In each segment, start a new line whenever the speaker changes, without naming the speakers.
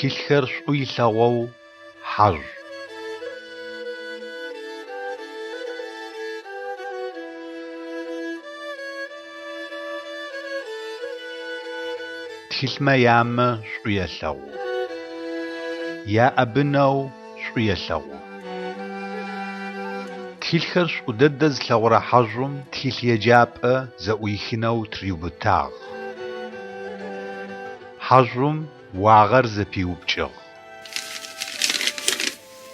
Тхылъхэр шӏу ылъэгъоу Хьажъу. Тхылъмэ ямэ шӏу елъэгъу. Яӏэбынэу шӏу елъэгъу. Тхылъхэр шӏу дэдэ зылъэгъурэ Хьажъум тхылъеджапӏэ зэӏуихынэу тыриубытагъ. Хьажъум уагъэр зэпиупкӏыгъ.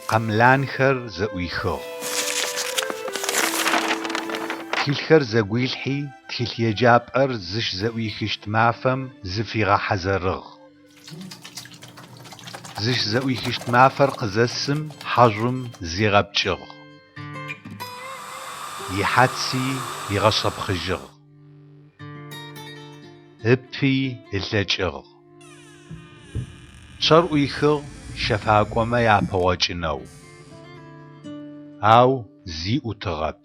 Къэмланхэр зэӏуихыгъ. Тхылъхэр зэгуилъхьи, тхылъеджапӏэр зыщызэӏуихыщт мафэм зыфигъэхьазырыгъ. Зыщызэӏуихыщт мафэр къызэсым, Хьажъум зигъэпкӏыгъ. Ихьаци ыгъэшъэпхъыжьыгъ. Ыпи ылъэкӏыгъ. Пчъэр ӏуихыгъ щэфакӏомэ япэгъокӏынэу, ау зи ӏутыгъэп.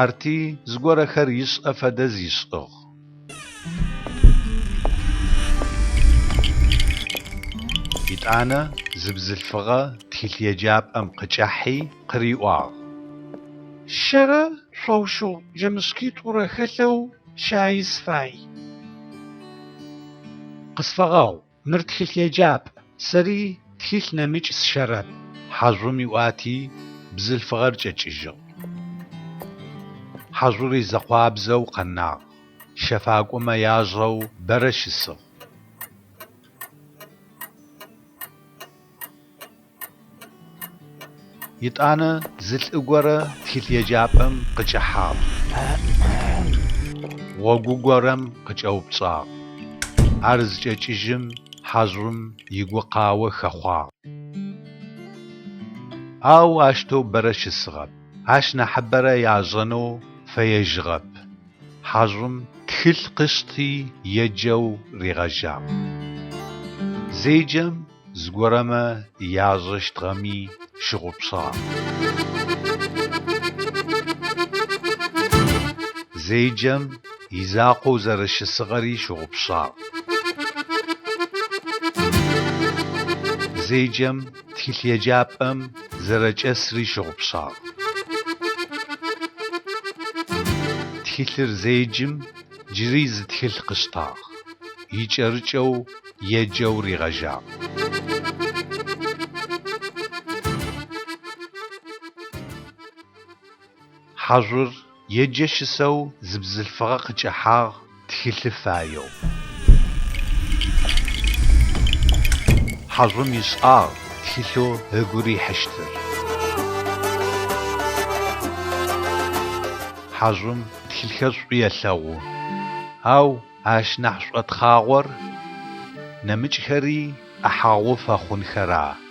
Арти зыгорэхэр ышӏэ фэдэ зишӏыгъ. Етӏанэ зы бзылъфыгъэ тхылъеджапӏэм къычӏахьи къыриӏуагъ.
Щэрэ шъоущыгъу джэмышхитӏурэ хэлъэу щаи сыфай.
Къысфэгъэгъу, мыр тхылъеджапӏ, сэри тхылъ нэмыкӏ сщэрэп. Хьажъум ыӏуати, бзылъфыгъэр чӏэкӏыжьыгъ. Хьажъур изэкъуабзэу къэнагъ, щэфакӏомэ яжэу бэрэ щысыгъ. Етӏанэ зы лӏы горэ тхылъеджапӏэм къычӏэхьагъ. Гъогу горэм къыкӏэупчӏагъ. Ар зычӏэкӏыжьым Хьажъум игукъао хэхъуагъ. Ау ащтэу бэрэ щысыгъэп. Ащ нахьыбэрэ яжэнэу фэежьыгъэп. Хьажъум тхылъ къышти еджэу ригъэжьагъ. Зеджэм Зыгорэмэ яжэщтыгъэми щыгъупшагъ. Зеджэм изакъоу зэрэщысыгъэри щыгъупшагъ. Зеджэм тхылъеджапӏэм зэрэчӏэсри щыгъупшагъ. Тхылъыр зеджым джыри зы тхылъ къыштагъ, икӏэрыкӏэу еджэу ригъэжьагъ. Хьажъур еджэ щысэу зы бзылъфыгъэ къычӏэхьагъ тхылъы фаеу. Хьажъум ышӏагъ тхылъэу ыгу рихьыщтыр. Хьажъум тхылъхэр шӏу елъэгъу, ау Ащ нахь шӏотхъагъор нэмыкӏхэри ӏэхьагъу фэхъунхэр ары.